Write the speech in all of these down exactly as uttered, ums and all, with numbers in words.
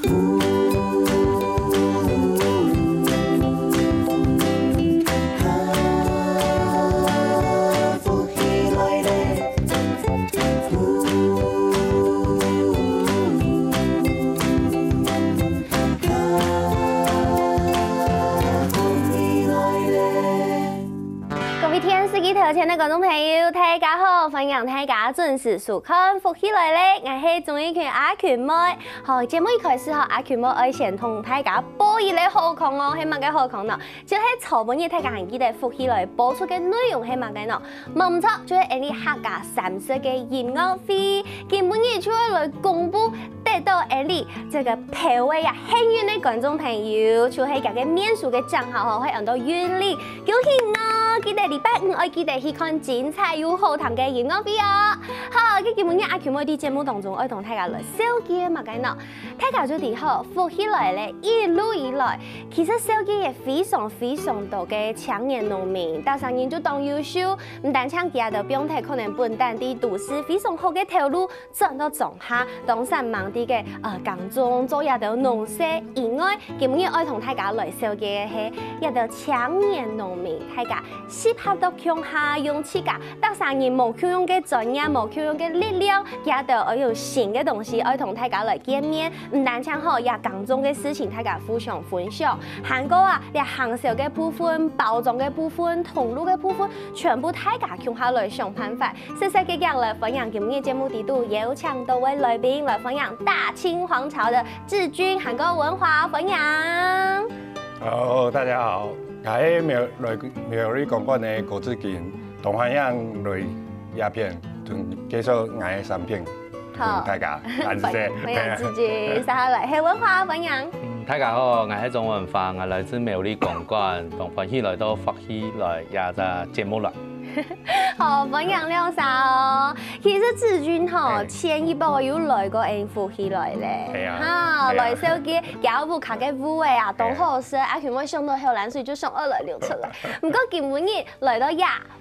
福氣來了，福氣來了。各位電視機頭前个觀眾朋友，大家好，歡迎大家準時收看《福氣來了》，𠊎係鍾意群阿群妹。好，節目一開始吼，阿群妹愛先同大家報一個好康哦，係麼个好康呢？就係昨晡日大家還記得《福氣來了》播出个內容係麼个呢？無毋著，就係𠊎俚客家三色个音樂會，今晡日就愛來公布 得到𠊎俚這個票个啊幸運个觀眾朋友，就係佢个面書个帳號吼，會安到韻律。恭喜哦！記得禮拜五愛記得去看精彩又好聽个音樂會哦。好，該今晡日阿群妹在節目當中愛同大家來紹介麼个呢？大家就知吼，福氣來了，一路以來，其實紹介也非常非常多个青年農民，逐儕人就當優秀，毋單淨佢兜放忒可能本旦在都市非常好个頭路， 轉到莊下，當煞猛在該，呃，耕種做這兜農事以外，今晡日愛同大家來紹介个係這兜青年農民，大家集合到共下，用自家逐儕人無共樣个專業、無共樣个力量，佢兜愛有新个東西愛同大家來見面。毋單淨吼，這耕種个事情大家互相分享，還過啊，這行銷个部分、包裝个部分、通路个部分，全部大家共下來想辦法。 細細个个來歡迎今晡日節目裡肚邀請到个來賓，來歡迎大清皇朝个志軍還過文華，歡迎。 Hello，大家好，𠊎係苗栗苗栗公館个郭志軍，當歡迎來這片，同介紹𠊎个產品，同大家，恁仔細。歡迎志軍，接下來係文華，歡迎。 大家好，𠊎係鍾文華，𠊎來自苗栗公館，當歡喜來到福氣來這隻節目啦。 好，歡迎兩儕哦。其實志軍吼，前一擺有來過𠊎福氣來了，哈，來紹介佢屋下个芋仔啊，當好食，阿群妹想到口瀾水就想愛來流出來。毋過今晡日來到這，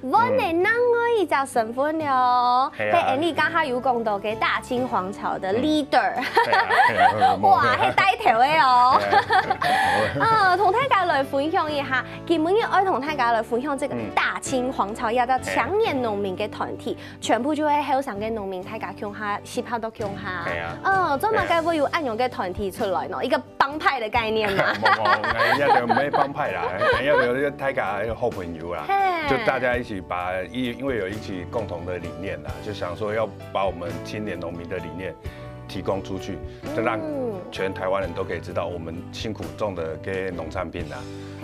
換了另外一隻身份了哦，係𠊎俚頭下有講到个大清皇朝个leader，哇，係帶頭个哦。啊，同大家來分享一下， 今晡日愛同大家來分享這個大清皇朝這隻青年農民个團體，全部就係後生个農民，大家共下集合到共下。係啊。嗯，做麼个會有恁樣个團體出來呢？一個幫派的概念嘛。無無，𠊎這兜毋係幫派啦，𠊎這兜係大家好朋友啦，就大家一起把，因因為有一起共同的理念啦，就想說要把我們青年農民的理念 提供出去，就讓全台灣人都可以知道我們辛苦種的這些農產品啊，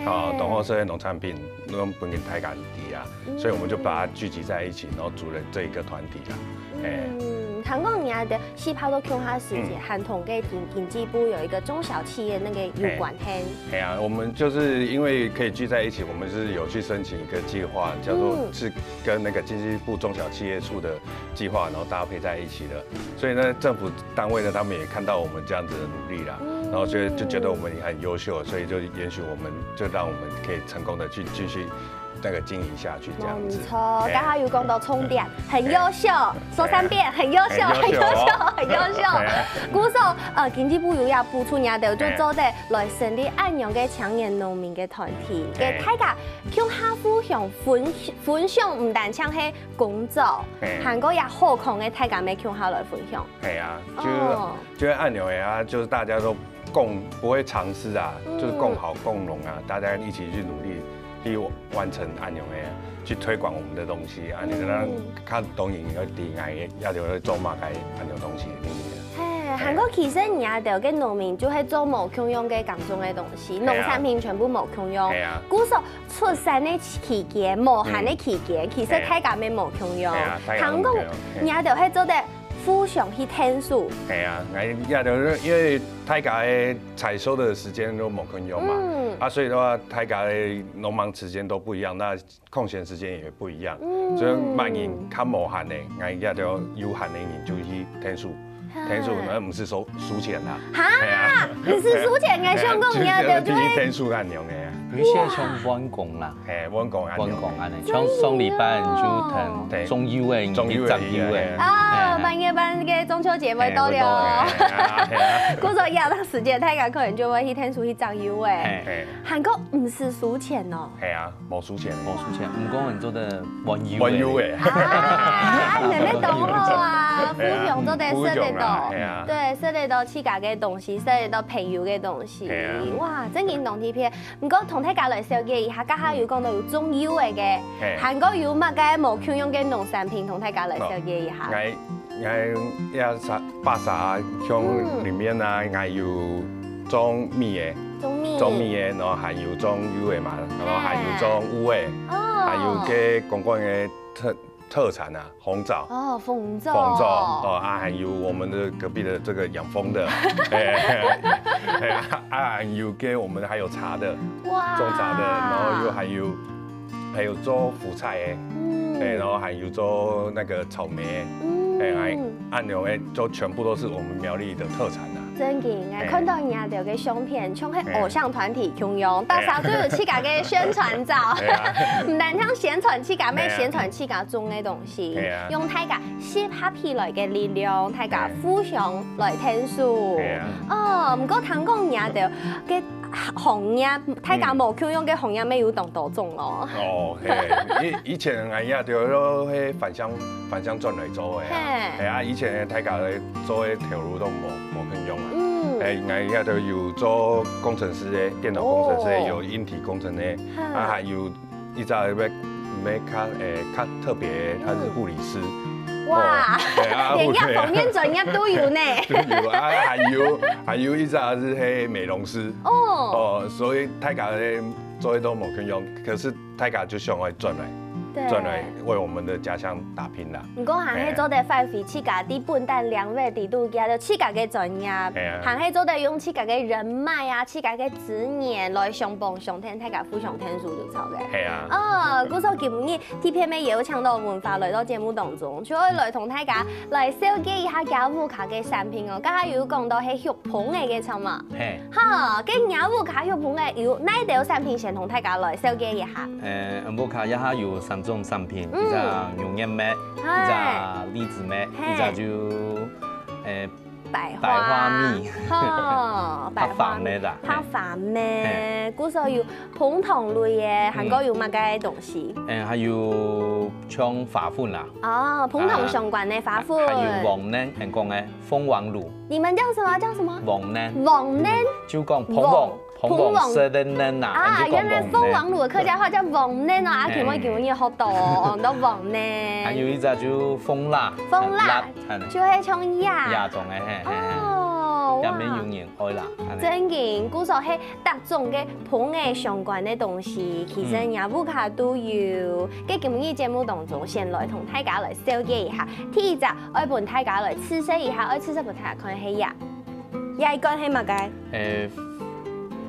啊，當好食个農產品，攏分大家知啊，所以我們就把它聚集在一起，然後組了這一個團體啦。哎，嗯，聽講你兜集合到共下時節，還同該經經濟部有一個中小企業那個有關係。哎呀，我們就是因為可以聚在一起，我們是有去申請一個計劃，叫做是跟那個經濟部中小企業處的計劃，然後搭配在一起的。 所以呢，政府單位呢，他們也看到我們這樣子的努力啦，然後就就覺得我們也很優秀，所以就允許我們，就讓我們可以成功的去繼續那個經營下去這樣子。沒錯，剛剛有講到重點，很優秀，說三遍，很優秀，很優秀，很優秀。故所，呃，經濟部有要補助你兜，就做得來成立恁樣个青年農民个團體，給大家共下互相分分享，毋單淨係 工作，還過也好康个大家乜共下來分享。係啊，就就係恁樣个啊，就是大家都共不會藏私啊，就是共好共榮啊，大家一起去努力，去完成恁樣个，去推廣我們的東西啊，你讓較多人要知𠊎个，也就會做麼个恁樣東西个。嘿，還過其實你兜个農民就係做無共樣个耕種个東西，農產品全部無共樣。係啊，故所 出產个期間、無閒个期間，其實大家乜無共樣。還過，你兜係做得互相去𢯭手。係啊，𠊎也就因為大家个採收的時間都無共樣嘛，啊，所以的話，大家个農忙時間都不一樣，那空閒時間也不一樣，所以麼人較無閒个，𠊎也就有閒个人就去𢯭手。天數，該毋使收收錢啦。哈，毋使收錢个，香港人就就去天數恁樣个。有些像員工啦，嘿，員工恁樣。員工恁樣，像上禮拜就同中油个，中油个，中油个。哦，半夜半个中秋節會到了。故所以啊，當時節大家可能就會去天數去摘油个，還過毋使收錢哦。係啊。 無收錢，無收錢，毋過你做得換油，換油个。啊，你乜當好啊，富強做得食得到，係啊，對，食得到自家个東西，食得到朋友个東西，哇，正經當特別。毋過同大家來紹介一下，剛剛有講到有種油个个，還過有麼个無共樣个農產品，同大家來紹介一下。 𠊎這儕，巴沙鄉裡面啊，𠊎有種米个，種米，種米个，然後還有種柚个嘛，然後還有種烏个，還有个公館个特特產啊，紅棗，哦，紅棗，紅棗，哦，啊，還有我們的隔壁的這個養蜂的，哎，哎，啊，還有个我們還有茶的，哇，種茶的，然後又還有還有做福菜个，嗯，哎，然後還有做那個草莓个，嗯，哎，還 恁樣个，就全部都是我們苗栗的特產啊。正經，哎，看到你兜个相片，像係偶像團體共樣，大家都有自家个宣傳照，毋單淨宣傳自家，乜宣傳自家種个東西，用大家集合起來个力量，大家互相來𢯭手。哦，毋過聽講你兜个行業，大家無共樣个行業乜有當多種哦。哦，係，以以前𠊎兜就係返鄉 返鄉轉來做个啊。係啊，以前大家咧做个頭路都無無共樣啊。嗯，哎，𠊎這兜有做工程師个，電腦工程師个，有硬體工程个，啊，還有一隻乜乜較誒較特別，他是護理師。哇，連這方面專業都有呢。都有啊，還有還有一隻係嘿美容師。哦，哦，所以大家咧做个都無共樣，可是 大家就想愛轉來，對，轉來為我們的家鄉打拚啦。毋過還係做得發揮自家在本旦兩位底肚家的自家个專業，係啊，還係做得用自家个人脈啊，自家个資源來相幫相𢯭，大家互相𢯭手就著个。係啊。哦，故所今日特別乜邀請到文化來到節目當中，就愛來同大家來紹介一下佢屋下个產品哦。剛剛有講到係畜蜂仔个著無？係。 好，該若屋下畜蜂仔有哪兜產品先同大家來紹介一下？呃，𠊎屋下這下有三種產品，一隻牛眼蜜，一隻荔枝蜜，一隻就，呃，白花蜜，吼，白花蜜，白花蜜，故所有蜂糖類个，還過有麼个東西？嗯，還有像花粉啦，哦，蜂糖相關个花粉，還有黃奶，還講个 蜂王乳。你們叫什麼？叫什麼？黃奶。黃奶？就講蜂王，蜂王食个奶啊，啊，原來蜂王乳的客家話叫黃奶哦，啊，今晡今晡日學到哦，哦，到黃奶。還有一隻就蜂蠟，蜂蠟，就係像這，這種个，嘿，嘿，嘿，哦，也蠻有人愛啦，正經，故所係 逐種个蜂仔相關个東西，其實若屋下都有。該今晡日節目當中，先來同大家來紹介一下。第一隻，愛分大家來試食一下，愛試食分大家看係這。這一罐係麼个？誒，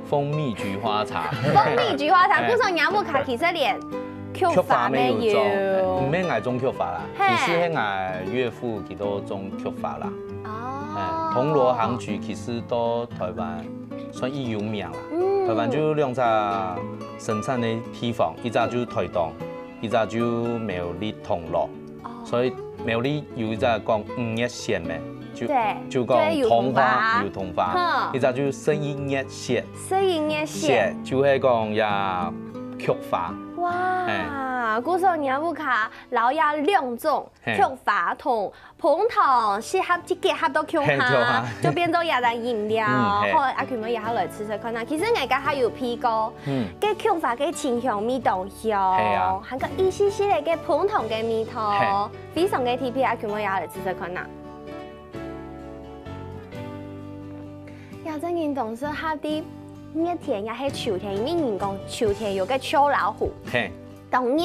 蜂蜜菊花茶。蜂蜜菊花茶，故所若屋下其實連菊花乜有。毋係𠊎種菊花啦，其實係𠊎岳父佢都種菊花啦。哦，銅鑼行區其實都台灣 算已有名啦。台灣就兩隻生產个地方，一隻就台東，一隻就苗栗銅鑼。所以苗栗有一隻講五月仙个，就就講桐花有桐花，一隻就十一月雪，十一月雪就係講這菊花。哇，故所若屋下摎這兩種菊花同 蜂糖適合去結合到共下，就變做這隻飲料。好，阿群妹也好來試試看啊。其實𠊎家下有鼻過，該菊花个清香味當香，還過一息息个該蜂糖个味道，非常个特別。阿群妹也好來試試看啊。這隻人當適合在熱天也係秋天，因為人講秋天有個秋老虎，當熱。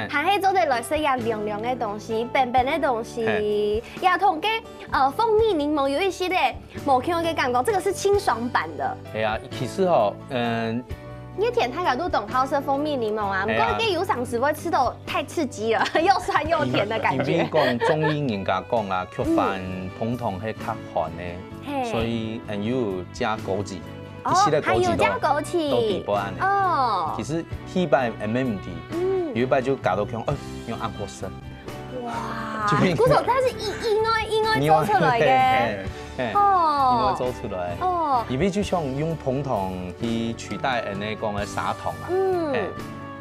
還係做得來食這涼涼个東西，冰冰个東西，也同該呃蜂蜜檸檬有一息仔無共樣个感覺，這個是清爽版的。係啊，其實吼，嗯，熱天大家都當好食蜂蜜檸檬啊，毋過該有常時會食到太刺激了，又酸又甜的感覺。因為講中醫人家講啦，菊花、嗯，紅糖係較寒的，嘿，所以嗯有加枸杞，哦，一息个枸杞都還有加枸杞，都底部安呢。哦，其實第一擺也毋知，嗯，有一擺就搞到講，哎，用暗火參。 哇，就應該，故所它是意意外意外做出來的。嘿，嘿，哦，意外做出來。哦，因為就想用紅糖去取代恁呢講个砂糖啊。嗯，嘿，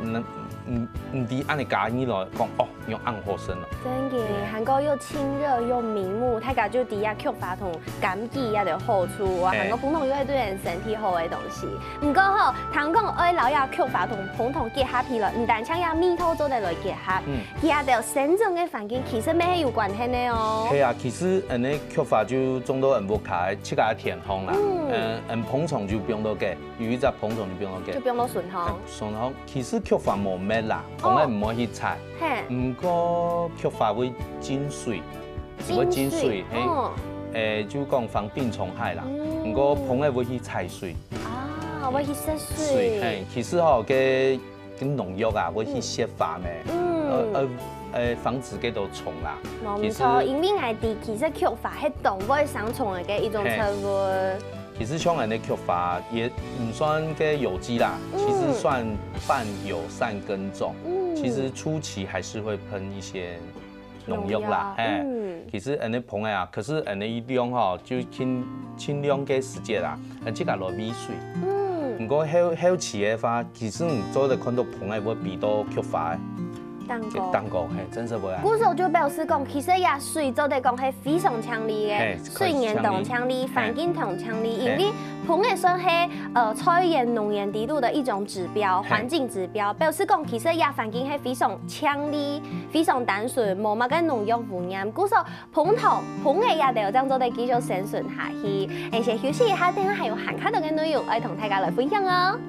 嗯嗯，毋知恁呢加入來講，哦，用暗火參咯。真的，還過又清熱又明目，大家就知啊，菊花同枸杞啊个好處啊，嘿，還過紅糖又係對人身體好个東西。毋過吼，聽講愛摎這菊花同紅糖結合起來，毋單淨這味道做得來結合，嗯， 佢兜生長个環境其實乜係有關係个哦。係啊，其實恁呢菊花就種到恁屋下自家个田項啦，嗯，嗯，紅糖就放到該，有一隻紅糖就放到該。就放到脣項。脣項，其實菊花無滅啦，哦，講个毋好去採。嘿，毋過菊花會進水，會進水，進水，嘿，哦，誒，就講防病蟲害啦。嗯，毋過紅个會去採水。啊，會去食水。水，嘿，其實吼，該 跟農藥啊，會去洩花咩？嗯，呃呃呃，防止該兜蟲啦。無錯，其實，因為𠊎知其實菊花係當會生蟲个一種植物。其實像恁呢菊花也毋算个有機啦，嗯，其實算半友善耕種。嗯，其實初期還是會噴一些農藥啦，農藥，嘿。嗯，其實恁呢紅个啊，可是恁呢一量吼，就盡盡量个時節啊，呃，自家來喂水。嗯，毋過後後期个話， 其實你做得看到紅个會比到菊花个當高。當高，嘿，真實會啊。故所就表示講，其實這水做得講係非常淨俐个，嘿，水源當淨俐，嘿，環境當淨俐，嘿，因為紅个算係呃菜園農園底肚个一種指標，嘿，環境指標，表示講其實這環境係非常淨俐、非常單純，無麼个農藥污染。故所 紅糖、紅个這兜正做得繼續生存下去。𠊎先休息一下，等下還有還較多个內容愛同大家來分享哦。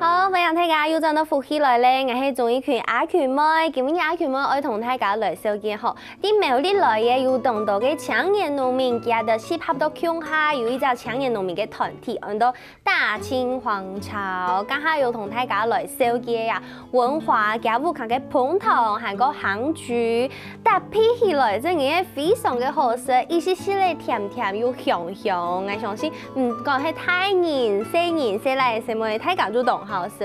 好，歡迎大家又轉到福氣來了，𠊎係鍾意群阿群妹。今日阿群妹愛同大家來紹介吼，在苗栗來个有當多个青年農民，佢兜集合到共下，有一隻青年農民个團體，安到大清皇朝，這下又同大家來紹介啊， 文化，佢屋下个紅糖，還過香菇，搭配起來真个非常个好食，一息息仔甜甜又香香。𠊎相信，毋管係大人、細人、細倈、細妹，大家都當好食。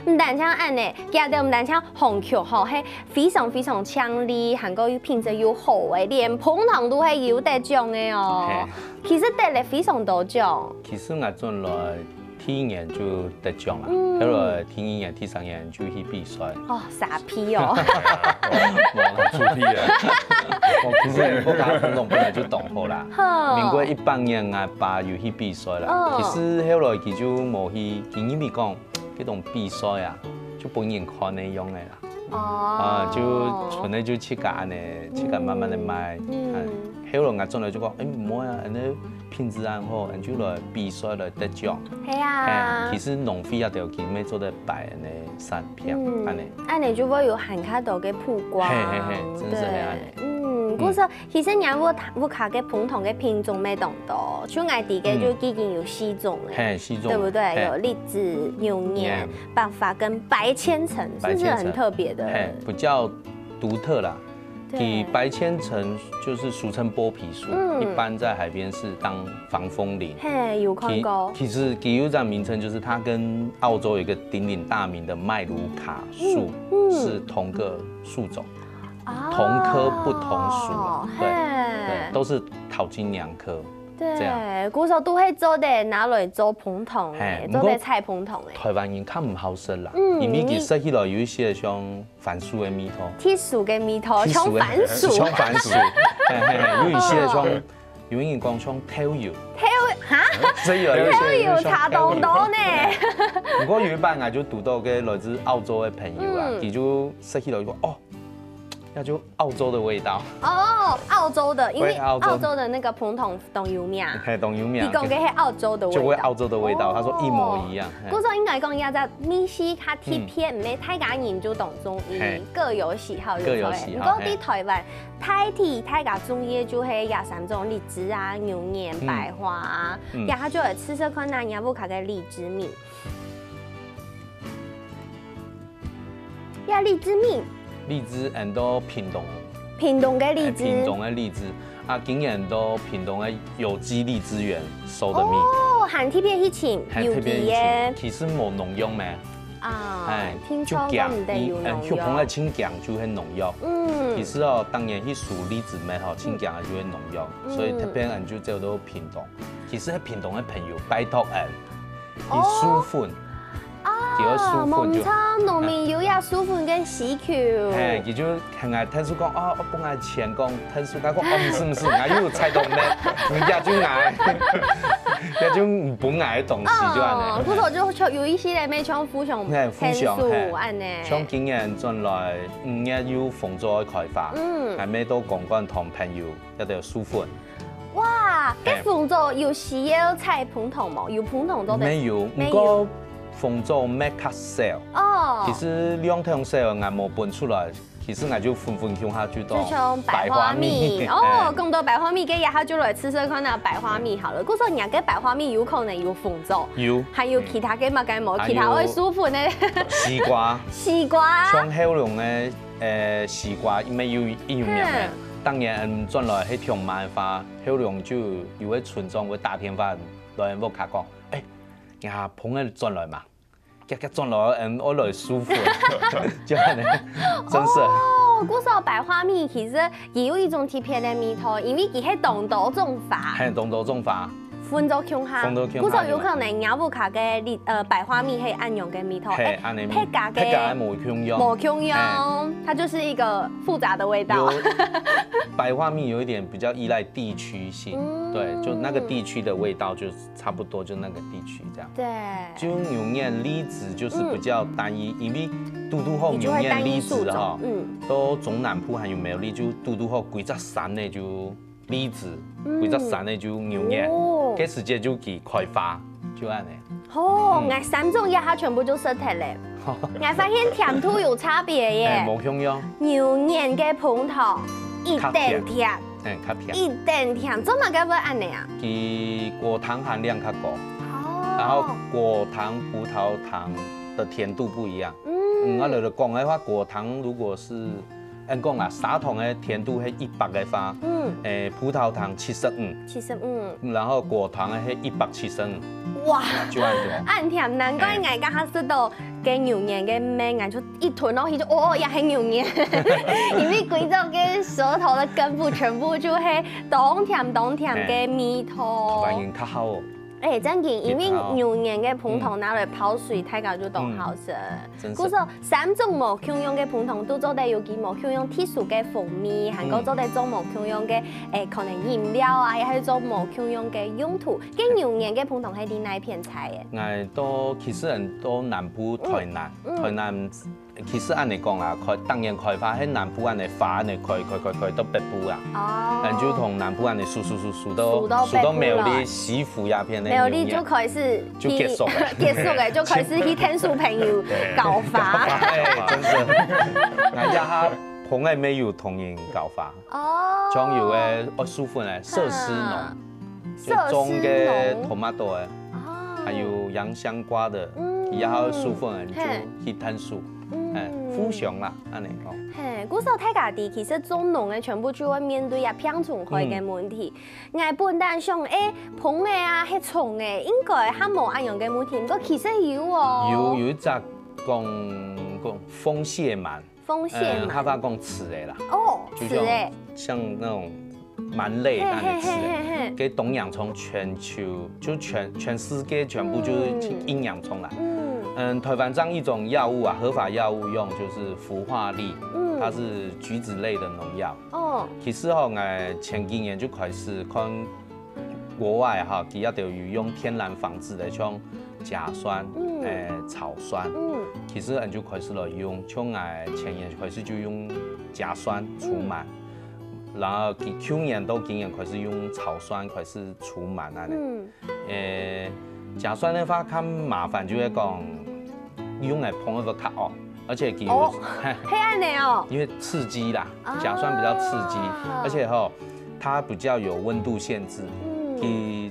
毋單淨恁呢，佢兜毋單淨紅麴吼，係非常非常淨俐，還過又品質又好个，連紅糖都係有得獎个哦。嘿。其實得了非常多獎。其實𠊎轉來 第一年就得獎啦，嗯，後來第二年、第三年就去比賽。哦，沙皮哦。哇，出皮啊！哦，其實𠊎家庭本來就當好啦。好。民國一百年，𠊎爸有去比賽啦。哦。其實後來佢就無去，佢認為講，這種比賽啊，就分人看个樣个啦。哦。啊，就純粹就自家恁呢，自家慢慢个賣。嗯。哎，後來𠊎轉來就講，哎，毋會啊，恁呢 品質恁好，恁就來比賽來得獎。係啊。嘿，其實農會啊，就佢乜做得辦恁呢產品，嗯，恁呢。恁呢就會有還較多个曝光。嘿嘿嘿，真係恁呢。對，嗯，嗯。故所其實人屋屋下个紅糖个品種乜當多，像𠊎知个就已經有四種了，嗯。嘿，四種。對不對？嘿。有栗子、牛眼、牛眼。百花跟白千層，是不是很特別的？白千層。嘿，比較獨特啦。 對。佢白千層就是俗稱剝皮樹，嗯。一般在海邊是當防風林。嘿，有看過。其，其實佢有一個名稱，就是它跟澳洲有一個鼎鼎大名的麥盧卡樹，嗯，嗯。是同個樹種，哦，同科不同屬啊。對，嘿。對，都是桃金娘科。對，這樣。故所都會做得拿來做紅糖欸，嘿，做得採紅糖欸。毋過台灣人較毋好食啦，嗯，因為佢食起來有一些像 番薯个味道。特殊个味道，特殊个，像番薯。像番薯，嘿嘿嘿，有一些像，哦。有人講像豆油。豆，哈？豆油，有一些像豆油。豆油差當多呢。嘿。不過有一擺，𠊎就堵到个來自澳洲个朋友啊，嗯。佢就食起來就講，哦，那就澳洲的味道。哦，澳洲的，因為澳洲的那個膨糖當有名。嘿，當有名。你講个係澳洲的味道。就會澳洲的味道，他說一模一樣。哦。嘿。故所應該講，這隻美食較特別，嗯。毋係大家人就當中意，嘿。各有喜好，各有喜好，不過在台灣，嘿。大體大家中意就係這三種：荔枝啊、牛眼、嗯。百花啊。嗯。這下就來試試看啊，你屋下个荔枝米。 呀，荔枝米。荔枝，𠊎到屏東。屏東个荔枝。哎，屏東个荔枝。啊，今年到屏東个有機荔枝園收的蜜。哦，還特別去尋，還特別去尋。有機个。其實無農藥咩？啊，哎，聽說就講毋得有農藥。嗯，畜蜂个盡驚就係農藥。嗯。其實哦，當年去收荔枝蜜吼，盡驚个就係農藥，嗯。所以特別𠊎就走到屏東。其實屏東个朋友拜託𠊎，去授粉。哦。 啊，佢愛授粉就，望著農民有這授粉个需求。嘿，佢就喊𠊎𢯭手講，哦，分𠊎錢講，𢯭手，𠊎講，哦，毋係毋係，𠊎又有採到咩，你這就𠊎，這就毋分𠊎个東西，就恁樣。哦，故所就，就有一息仔乜像互相嘿，互相，𢯭手，嘿。恁樣。像今年轉來五月有蜂zoo个開花，嗯。𠊎乜到公館同朋友一齊授粉。 哇，該蜂zoo有需要採蜂糖無？有蜂糖做得？沒有，沒有。不過蜂zoo乜較少。哦。其實量忒少，𠊎無分出來，其實𠊎就分分共下就當就像百花蜜。百花蜜。哦，哎。講到百花蜜，該這下就來試試看啊，百花蜜好了。故所若个百花蜜有可能有蜂zoo，有。還有其他个麼个無？還有其他會授粉个。西瓜。西瓜。像後龍个，呃，西瓜，乜有一有名个。嗯。當年，嗯，轉來係長滿花， 後龍就有个村長會打電話來屋下講，哎，呀，蜂仔轉來嘛，遽遽轉來，嗯，𠊎來授粉，就恁樣，真係。哦，故所百花蜜其實也有一種特別个味道，因為佢係當多種花。嘿，當多種花。分做共下。分做共下。故所有可能若屋下个荔，呃，百花蜜係恁樣个味道，嘿，哎，恁樣味，別家个別家个無共樣。無共樣，嘿。它就是一個複雜的味道。有，百花蜜有一點比較依賴地區 性，嗯。對，就那個地區的味道就差不多，就那個地區這樣。對。就牛眼、荔枝就是比較單一，嗯。因為堵堵好牛眼、荔枝哈，你就會單一樹種，嗯。到中南部還有苗栗，就堵堵好歸隻山仔就荔枝，嗯。歸隻山仔就牛眼，哦。該時節就佢開花，就恁樣。哦，嗯。𠊎三種這下全部就食忒了。 𠊎發現甜度有差別耶。哎，無共樣。牛眼个蜂糖一等甜，較甜。哎，較甜。一等甜，做麼个會恁樣啊？佢果糖含量較高，哦。然後果糖、葡萄糖的甜度不一樣。嗯。嗯，𠊎來講个話，果糖如果是，嗯，講啦，砂糖个甜度係一百个話，嗯。哎，葡萄糖七十五，七十五。然後果糖个係一百七十五。哇，就恁多。恁甜，難怪，哎。𠊎剛剛食到 該牛眼个味，𠊎就一吞落去就，哦，也係牛眼，因為歸隻个舌頭个根部全部就係當甜當甜个味道。哎。突然間較好哦。哎，正經，因為牛眼个蜂糖拿來泡水，嗯。大家就當好食。嗯。真是。故所三種無共樣个蜂糖，都做得有佢無共樣特殊个風味，還過做得做無共樣个，嗯。哎，可能飲料啊，也係做無共樣个用途。該牛眼个蜂糖係在哪片採个？𠊎到，其實人到南部，嗯。台南。 嗯。台南其實恁樣講啦，開，當然開花，係南部恁樣花恁樣開，開，開，開到北部啊。哦。嗯，就從南部恁樣輸，輸，輸，輸到，輸到北部了。輸到苗栗西湖這片个牛眼。苗栗就開始去，就結束了。結束了，就開始去𢯭手朋友搞花。哎，真是。𠊎這下蜂仔乜有同人搞花。哦。像有个愛授粉个，設施農。啊。 就種个tomato个，哦。還有洋香瓜个，嗯。佢也好授粉个，就去𢯭手，嘿。嗯。哎，互相啦，恁樣哦。嘿，故所大家知，其實種農个全部就會面對這病蟲害个問題。嗯。𠊎本來想，哎，蜂仔啊，係蟲仔，應該較無恁樣个問題，毋過其實有哦。有，有一隻講，講蜂蟹蟎， 蜂蟹蟎。呃，客話講刺仔啦。哦，就像，刺仔。像那種蟎類，嘿，那種刺仔。嘿，嘿，嘿，嘿。該當嚴重，全球，就全，全世界全部就是，嗯。一嚴重啦。嗯。嗯，台灣這樣一種藥物啊，合法藥物用就是氟化氯，嗯。它是橘子類的農藥。哦。其實吼，𠊎前幾年就開始看 國外哈，佢也都有用天然防治个，像甲酸，嗯。誒，草酸。嗯。其實𠊎就開始來用，像𠊎前年開始就用假酸除螨，然後佢舊年到今年開始用草酸開始除螨恁呢。嗯，誒，假酸个話較麻煩，就係講用來膨會較惡，而且佢有，哦，係恁呢哦，因為刺激啦，假酸比較刺激，而且吼，它比較有溫度限制，嗯，佢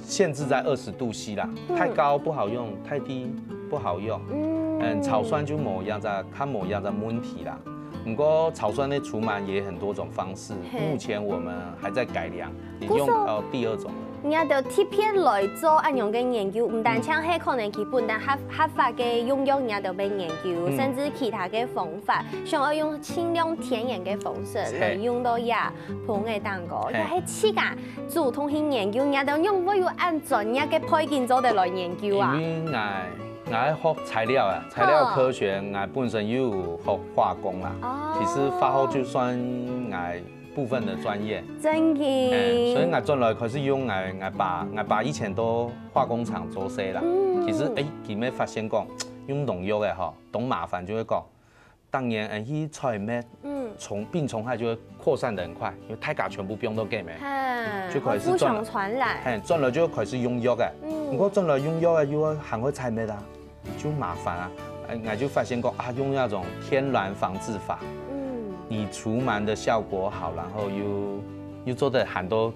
限制在二十度C啦，太高不好用，太低不好用。嗯，草酸就無這樣子，較無這樣子問題啦。不過草酸个除螨也很多種方式，目前我們還在改良，也用到第二種。你兜特別來做恁樣个研究，毋單淨係可能佢本來合合法个用藥，你兜愛研究，甚至其他个方法，想要用盡量天然个方式來用到這膨个蛋糕，也係自家主動去研究，你兜仰會有恁專業个背景做得來研究啊？因為𠊎𠊎學材料啊，材料科學，𠊎本身又有學化工啦。哦，其實化學就算𠊎部分的專業。真个。誒，所以𠊎轉來開始用𠊎𠊎爸，𠊎爸以前都化工廠做事啦。嗯，其實誒，佢乜發現講，用農藥个吼，當麻煩，就係講，當年誒去採蜜，嗯，蟲病蟲害就會擴散得很快，因為大家全部放到該咩，就開始轉來，互相傳染。嘿，轉來就開始用藥个。嗯，不過轉來用藥个又還會採蜜啊，就麻煩啊。誒，𠊎就發現講啊，用那種天然防治法，嗯，你除螨的效果好，然後又又做得很多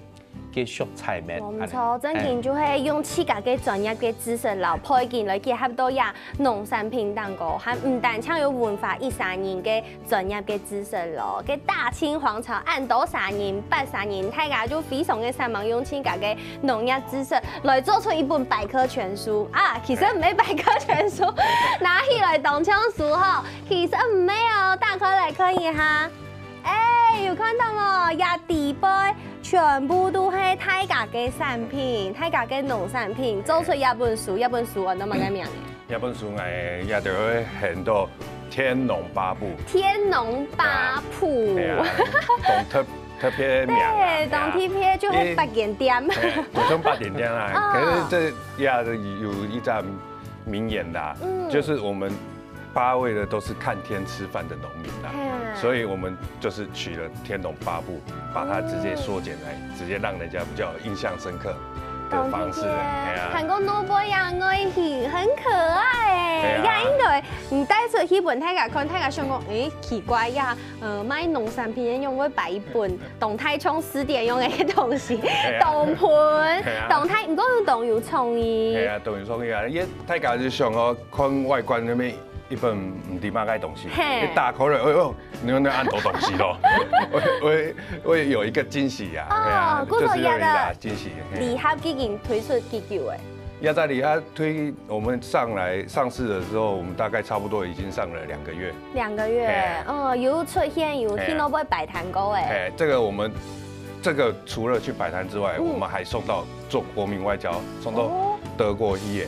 繼續採蜜。無錯，正經就係用自家个專業个知識摎背景來結合到這農產品當中，還毋單淨有文化一儕人个專業个知識咯。該大清皇朝恁多儕人、八儕人，大家就非常个向往用自家个農業知識來做出一本百科全書啊！其實毋係百科全書，拿起來當像書吼，其實毋係哦，打開來看一下。 誒，有看到無？這底背全部都係大家个產品，大家个農產品，做出這本書，這本書安到麼个名呢？這本書誒，也就會喊到《天農八部》。天農八部。對啊，當特特別名啊，對，當特別就係八間店。嘿，就像八間店啊，可是這也有一張名言啦，就是我們 八位的都是看天吃飯的農民啦，所以我們就是取了《天農八部》，把它直接縮減來，直接讓人家比較有印象深刻的方式。哎呀，看過農夫養愛情，很可愛哎。呀，應該你帶出去分大家看，大家想講，誒，奇怪呀，呃，賣農產品的仰會擺一本當大像字典樣个東西，當盆，當大，毋過當有創意。哎呀，當有創意啊！因為大家就想哦， 看外觀那邊一本毋知麼个東西，嘿，一打開來，哎喲，你看恁多東西咯，會會會有一個驚喜呀，哦，哎呀，故所就是有一個驚喜。禮盒已經推出幾久誒？也在禮盒推，我們上來上市的時候，我們大概差不多已經上了兩個月。兩個月，哦，有出現有去那邊擺攤過誒。哎，這個我們這個除了去擺攤之外，我們還送到做國民外交，送到德國去誒。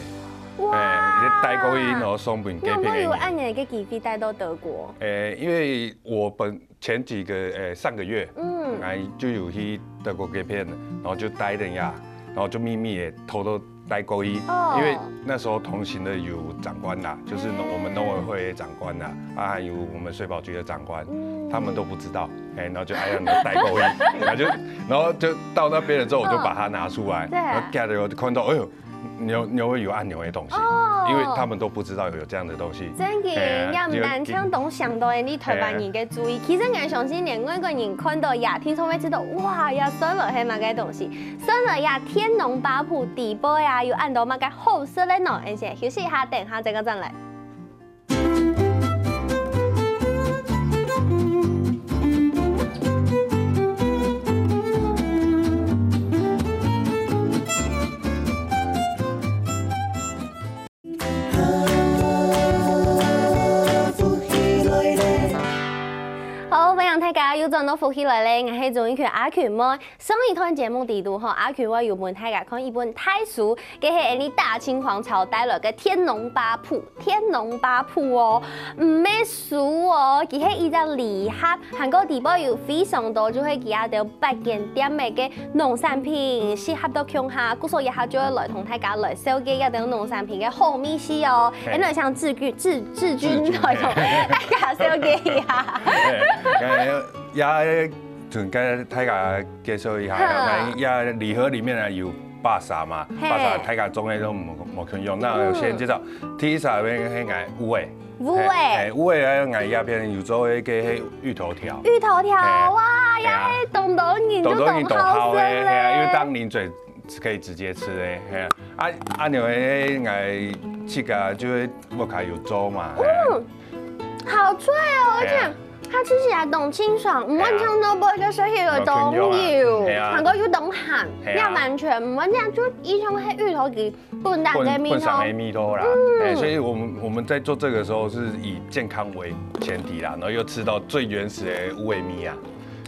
哇，你帶過去，然後送分隔壁个人。仰會有恁樣个機會帶到德國？誒，因為我本前幾個誒上個月，嗯，哎，就有去德國隔壁，然後就待等呀，然後就秘密的偷偷帶過去，哦，因為那時候同行的有長官啦，就是我們農委會的長官啦，啊，還有我們水保局的長官，他們都不知道，哎，然後就哎呀，你帶過去，然後就然後就到那邊了之後，我就把它拿出來，對，然後看到，哎呦， 牛牛會有恁樣个東西，哦，因為他們都不知道有這樣的東西。真个，哎呀，也毋單淨當想到你台灣人个注意，哎，其實𠊎相信連外國人看到也，聽說會知道，哇，也算來係麼个東西，算來也《天農八部》底背啊，有恁多麼个好食个呢？而且休息一下，等下再過轉來。 好，歡迎大家又轉到福好，起來咧，𠊎係鍾意群阿群妹。上一段節目裡肚吼，阿群妹有分大家看一本大書，該係𠊎俚大清皇朝帶來个《天龍八部》。《天龍八部》哦，毋係書哦，佢係一隻禮盒，還過裡背有非常多，就係佢兜八間店个農產品，集合到共下，故所這下就會來同大家來紹介這兜農產品个好味緒哦。係。𠊎來請志軍，志，志軍來同大家紹介一下。係，也同大家介紹一下，好。𠊎這禮盒裡面呢有八儕嘛，係。八儕大家種類都無，無共樣。那我先介紹，第一儕係𠊎烏个，烏个。係，烏个呢，𠊎這片有做一個係芋頭條。芋頭條，係。哇，係啊。也係當多人都當好食咧。當多人都好个，係啊，因為當零嘴可以直接吃个，係啊。啊，啊，因為𠊎自家就係屋下有做嘛，係啊。嗯，好脆哦，而且係啊。它吃起來當清爽，毋會像到背个食起來當油，係啊。還過又當鹹，係啊。也完全毋會，這樣就一種係芋頭皮本來个味道。本，本身个味道啦。嗯。欸，所以我們，我們在做這個時候是以健康為前提啦，然後又吃到最原始的烏个物啊。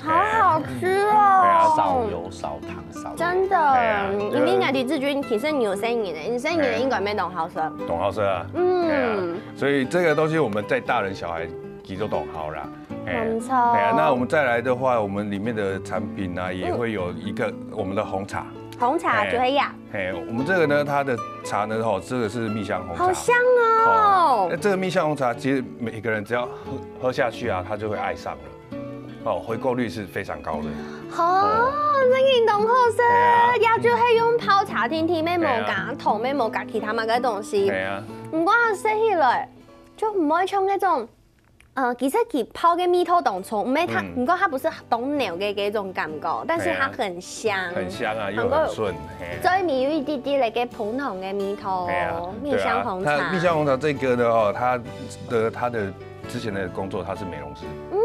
好好吃哦。對啊。少油、少糖、少鹽。真的，欸啊，因為𠊎知志軍其實你有細人仔，你細人仔應該乜當好食。當好食啊。嗯。欸啊，所以這個東西我們在大人小孩其實都當好啦。欸，沒錯。欸啊，那我們再來的話，我們裡面的產品呢，也會有一個我們的紅茶。紅茶就係呀。欸，我們這個呢，它的茶呢，吼，這個是蜜香紅茶。好香哦。哦，那這個蜜香紅茶，其實每一個人只要喝，喝下去啊，他就會愛上了。哦，回購率是非常高的。哦，這个當好食，對啊。也就係用泡茶定定，乜無加糖，對啊。乜無加其他麼个東西。對啊。毋過食起來就毋會像該種，呃，其實佢泡个味道當重，毋係它，嗯。毋過它不是當濃个該種感覺，但是它很香。對啊。很香啊，又很順，嘿啊。最尾有一滴滴那個紅糖个味道，對啊，蜜香紅茶。對啊，它蜜香紅茶這個呢，哦，它的，它的之前的工作，它是美容師。嗯。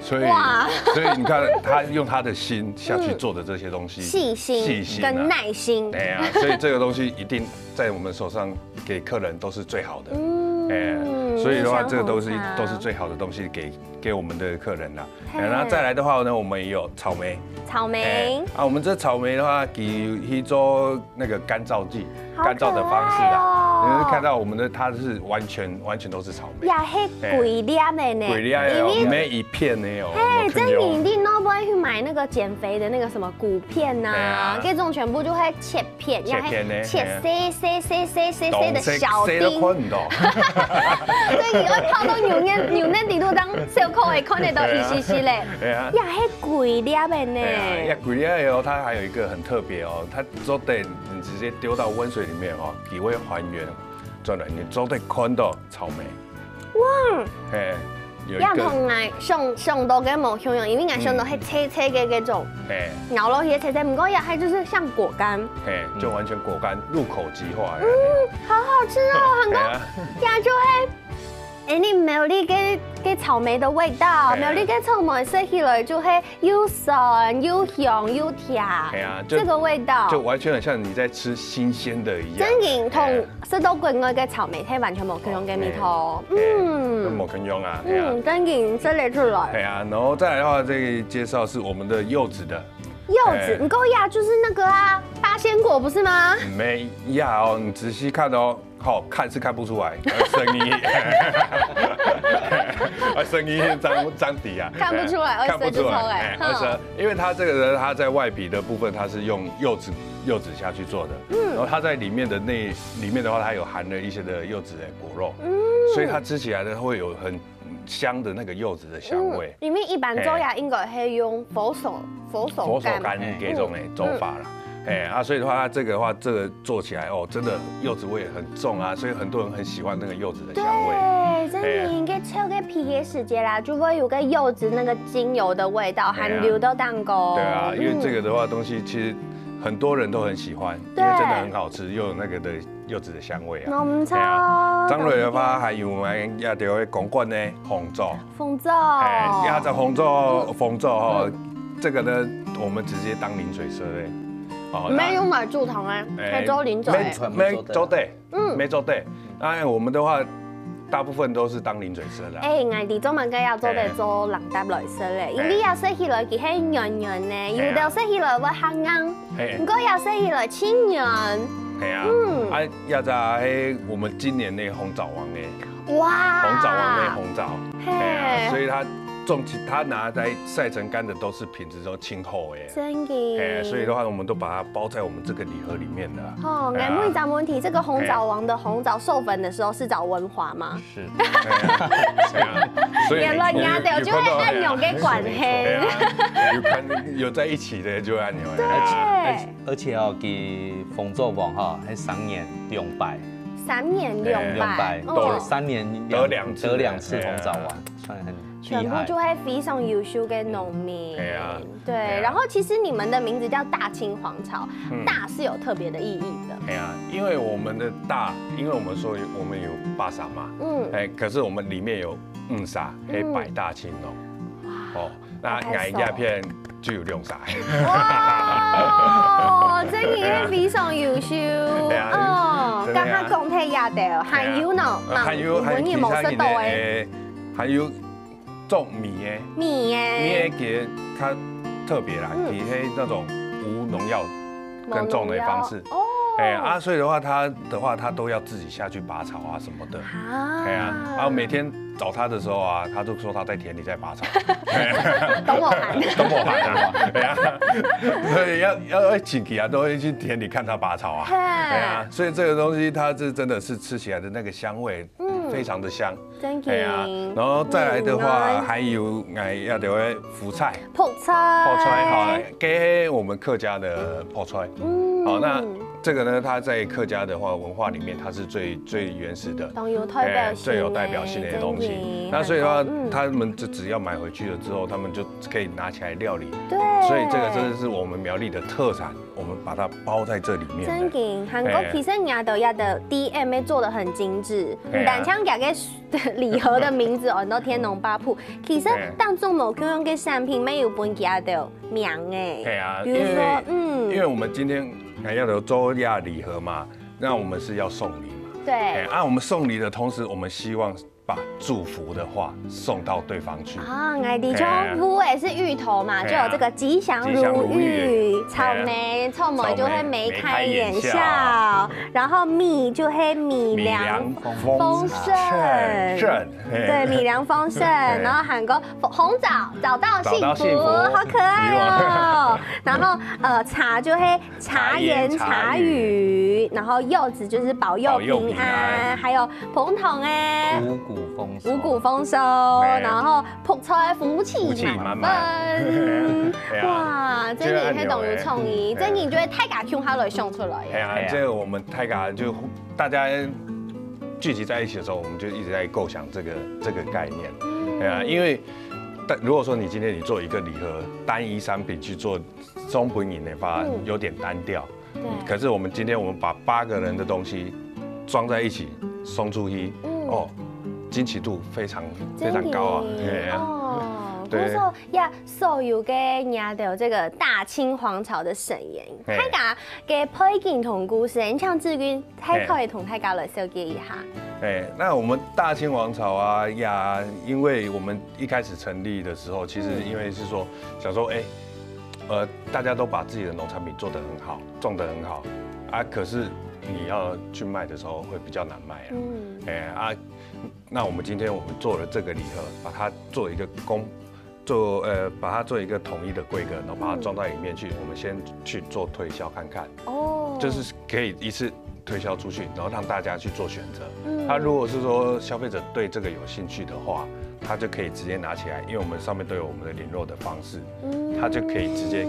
所以，哇。所以你看，他用他的心下去做的這些東西，嗯。細心，細心啊。跟耐心。哎呀，所以這個東西一定在我們手上給客人都是最好的。嗯，哎，所以的話，蜜香紅茶。這個都是，都是最好的東西給，給我們的客人啦。嘿。哎，那再來的話呢，我們也有草莓。草莓。哎，啊，我們這草莓的話，給去做那個乾燥劑，好可愛哦。乾燥的方式啊。你會看到我們的，它是完全，完全都是草莓。也係規粒个呢。哎，規粒个哦，因為毋係一片的哦，嘿，無可能哦。真的，你那邊去買那個減肥的那個什麼谷片吶，哎呀。這種全部就會切片，切片呢，也係切細細細細細細的小丁。哎呀。當細細都看毋到。所以你會泡到牛奶，牛奶裡肚當小可愛，看得到一絲絲咧。哎呀。也係規粒个呢。哎呀，也規粒个哦，它還有一個很特別哦，它做得你直接丟到溫水裡面哦，佢會還原轉來，你做得看到草莓。哇！嘿，有一個也同𠊎想，想到个無共樣，因為𠊎想到係脆脆个該種，嗯。嘿。咬落去脆脆，毋過也還就是像果乾。嘿，就完全果乾，入口即化的。嗯，好好吃哦，很多，哎呀。這樣就會 哎，你苗栗个，个草莓的味道，哎。苗栗个草莓食起來就係又酸又香又甜，哎呀，就，這個味道。就完全很像你在吃新鮮的一樣。真的，同，哎。食到國外个草莓，係完全無共樣个味道。哎，哎，嗯。無共樣啊，哎呀。嗯，真的，食得出來。哎呀，然後再來的話，這個介紹是我們的柚子的。柚子，哎。你跟我一樣，就是那個啊，八仙果不是嗎？沒有哦，你仔細看哦。 好，看是看不出來，呃，聲音，呃，聲音張，張迪啊，看不出來，看不出來，二十歲就出來，哎，哼。二十，因為它這個呢，它在外皮的部分它是用柚子，柚子下去做的，嗯。然後它在裡面的那，裡面的話，它有含了一些的柚子的果肉，嗯。所以它吃起來呢，會有很香的那個柚子的香味。嗯，因為一般做呀，嘿。應該係用佛手，佛手柑。佛手柑這種的做法啦。嗯。哎，啊，所以的話，它這個的話，這個做起來哦，真的柚子味很重啊，所以很多人很喜歡那個柚子的香味。對，真的，哎呀。你在削个皮的時節啦，就會有個柚子那個精油的味道，哎呀。還留到蛋糕。對啊，因為這個的話，嗯。東西其實很多人都很喜歡，對。因為真的很好吃，又有那個的 柚子的香味啊。無錯。哎呀，張瑞的話，還有我們亞洲的公館的紅棗。紅棗。哎，亞洲紅棗，紅棗吼，嗯。這個呢，我們直接當零嘴食的。哦，毋係用來煮湯啊，那，哎，係做零嘴。沒，沒做得。嗯。沒做得。那我們的話，大部分都是當零嘴生啦。哎，𠊎知做麼个愛做得做零搭來食咧，因為愛食起來佢係軟軟个，有兜食起來會較硬，嘿，毋過愛食起來盡軟。係啊，嗯，啊，這隻係我們今年的紅棗王的，哇，紅棗王的紅棗，嘿，係啊，所以它種起，它拿來曬成乾的都是品質都盡好的。真的。哎，所以的話，我們都把它包在我們這個禮盒裡面的啦。哦，哎呀，𠊎問一下問題，這個紅棗王的紅棗授粉的時候是找文華嗎？是。哎呀，哎呀，所以原來你也有，有，有看到，就會恁樣个關係。哎呀，有看，有在一起的就會恁樣。對。而且，而且哦，佢紅棗王哈，還三年兩擺。三年兩擺，哎，兩擺，哦，對，三年兩，得兩次，得兩次紅棗王，哎呀，算很厲害。全部就係非常優秀个農民。哎呀。 對，哎呀，然後其實你們的名字叫大清皇朝，嗯，大是有特別的意義的。哎呀，因為我們的大，因為我們說有，我們有巴掌嘛，嗯，哎，可是我們裡面有五儕，可以百大青農。哇，哦，那𠊎這片就有兩儕。哇，真的係非常優秀。哎呀，哦，真的啊。剛剛講忒這兜，還有呢，呃，還有，還有其他人呢，哎，還有 種米个，米个，米个其實較特別啦，嗯，佢係那種無農藥耕種的方式。無農藥，哦。哎，啊，所以的話，他的話，他都要自己下去拔草啊什麼的。啊。哎呀，然後每天找他的時候啊，他就說他在田裡在拔草。等我喊。等我喊啊，對啊，所以要，要，要請假啊，都會去田裡看他拔草啊。嘿。哎呀，所以這個東西它是真的是吃起來的那個香味，嗯，非常的香。 真的。哎呀，然後再來的話，嗯，還有，哎，愛到个覆菜。覆菜。覆菜，好，這是我們客家的覆菜。嗯。好，那這個呢，它在客家的話，文化裡面，它是最，最原始的，當有代表性的，哎，最有代表性的東西。真的，那所以的話，很棒，嗯。他們就只要買回去了之後，他們就可以拿起來料理。對。所以這個真的是我們苗栗的特產，我們把它包在這裡面的。真的，還過，哎，其實你的，你的D M也做得很精緻，哎呀。毋單淨這個 禮盒的名字哦，安到天龍八部。其實，嘿，當中無共樣个產品，乜有分佢个名誒。係啊，比如說，因為，嗯，因為我們今天還要有週亞禮盒嘛，那我們是要送禮嘛。對。哎，啊，我們送禮的同時，我們希望把祝福的話送到對方去。啊，𠊎知，哎呀，像烏誒係芋頭嘛，哎呀，就有這個吉祥如意，吉祥如意，草莓，哎呀，草莓就會眉開眼笑。草莓眉開眼笑。 然後米就係米糧豐盛。米糧豐盛，嘿。對，米糧豐盛，嘿。然後還過紅棗，找到幸福，找到幸福，好可愛哦。然後，呃，茶就係茶言茶語，茶言茶語。然後柚子就是保佑平安，保佑平安。還有紅糖誒，五穀豐收。五穀豐收，嘿。然後 覆菜福氣滿滿。福氣滿滿。對啊。哇，真的係當有創意，這个恁樣欸。真的就係大家共下來想出來个。哎呀，哎呀。這个我們大家就，大家聚集在一起的時候，我們就一直在構想這个，這个概念。嗯。哎呀，因為，但如果說你今天你做一个禮盒，單一商品去做送分人的話，嗯。有點單調。 對。可是我們今天我們把八个人的東西裝在一起送出去，嗯。哦，驚喜度非常，非常高啊。真的。嘿啊。哦，對。故所，呀，所有个聽到這个大清皇朝的盛宴，嘿。大家个背景同故事，你請志軍大概同大家來紹介一下。哎，那我們大清皇朝啊，呀，因為我們一開始成立的時候，其實因為是說，嗯。想說，哎， 呃，大家都把自己的農產品做得很好，種得很好，啊，可是你要去賣的時候會比較難賣啊。嗯。哎，啊，那我們今天我們做了這个禮盒，把它做一个公，做，呃，把它做一个統一的規格，然後把它裝到裡面去，嗯。我們先去做推銷看看。哦。就是可以一次 推銷出去，然後讓大家去做選擇。嗯。他如果是說消費者對這个有興趣的話，他就可以直接拿起來，因為我們上面都有我們的聯絡的方式，嗯。他就可以直接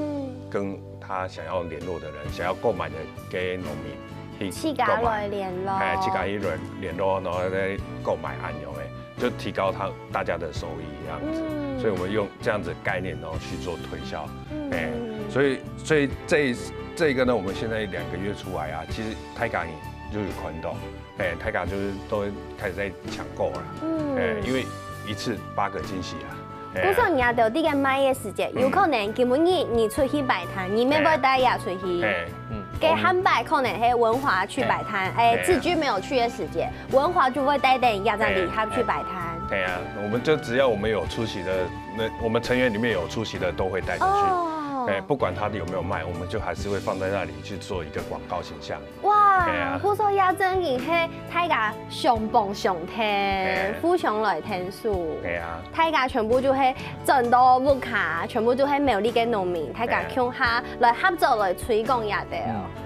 跟他想要聯絡的人，想要購買的該農民去自家來聯絡。購買。哎，自家去聯，聯絡，然後再購買恁樣的。 就提高他，大家的收益這樣子。嗯。所以我們用這樣子的概念，然後去做推銷。嗯。哎，所以，所以這一，這个呢，我們現在兩个月出來啊，其實大家就有看到，哎，大家就是都會開始在搶購了。嗯。哎，因為一次八个驚喜啊。哎。故所你也有這个賣个時節，嗯。有可能今晡日你出去擺攤，你乜會帶佢出去。哎。嗯。該下擺可能係文華去擺攤，哎，嘿啊。志軍沒有去的時節，文華就會帶等大家離開去擺攤。對啊，我們就只要我們有出席的，那我們成員裡面有出席的都會帶過去。哦哎，不管他有沒有賣，我們就還是會放在那裡去做一個廣告形象。哇嘿啊，故所也真正係大家相幫相嘿𢯭，互相來𢯭手。哎呀，大家全部就係轉到屋下，全部就係苗栗个農民，大家共下來合作來推廣這兜。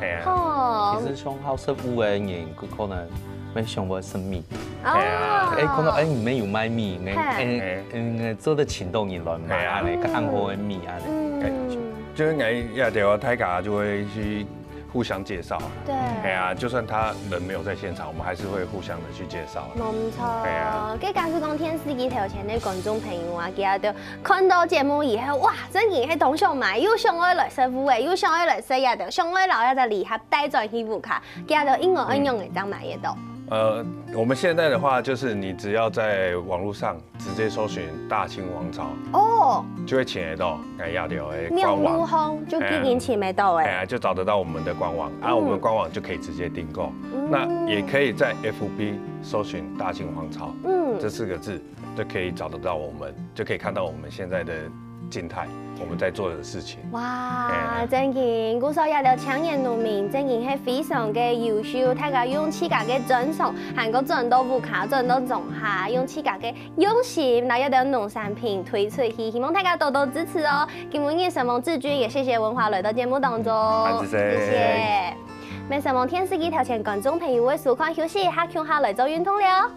哎呀，哦其，實像好食物个人，佢可能會想要食米。哦哎，看到哎，你們有賣米，嘿哎哎哎，做得請到人來買，嘿啊恁呢，較安好个米恁呢。嗯，就是哎呀，對啊，大家就會去互相介紹。對，哎呀，就算他人沒有在現場，我們還是會互相的去介紹。無錯嘿啊。該假使講電視機頭前个觀眾朋友啊，佢兜看到節目以後，哇，真正係當想買，又想愛來食物个，又想愛來食這兜，想愛摎這兜禮盒帶轉去屋下，佢兜應該愛仰仔正買得到？呃，我們現在的話，就是你只要在網絡上直接搜尋大清王朝，哦，就會尋得到哎呀，對，哎，網路官網。上就已經尋得到誒。哎呀，就找得到我們的官網啊，嗯我們官網就可以直接訂購。嗯那也可以在F B搜尋大清王朝嗯這四個字，就可以找得到我們，就可以看到我們現在的靜態，我們在做的事情。哇，哎真經，故所這兜青年農民真經係非常个優秀，大家用自家个專長，還過轉到屋下，轉到莊下，用自家个用心，摎這兜農產品推出去，希望大家多多支持哦。今晡日承蒙志軍，也謝謝文華來到節目當中，感謝謝謝。乜承蒙電視機頭前觀眾朋友个收看，休息一下，共下來做運動了。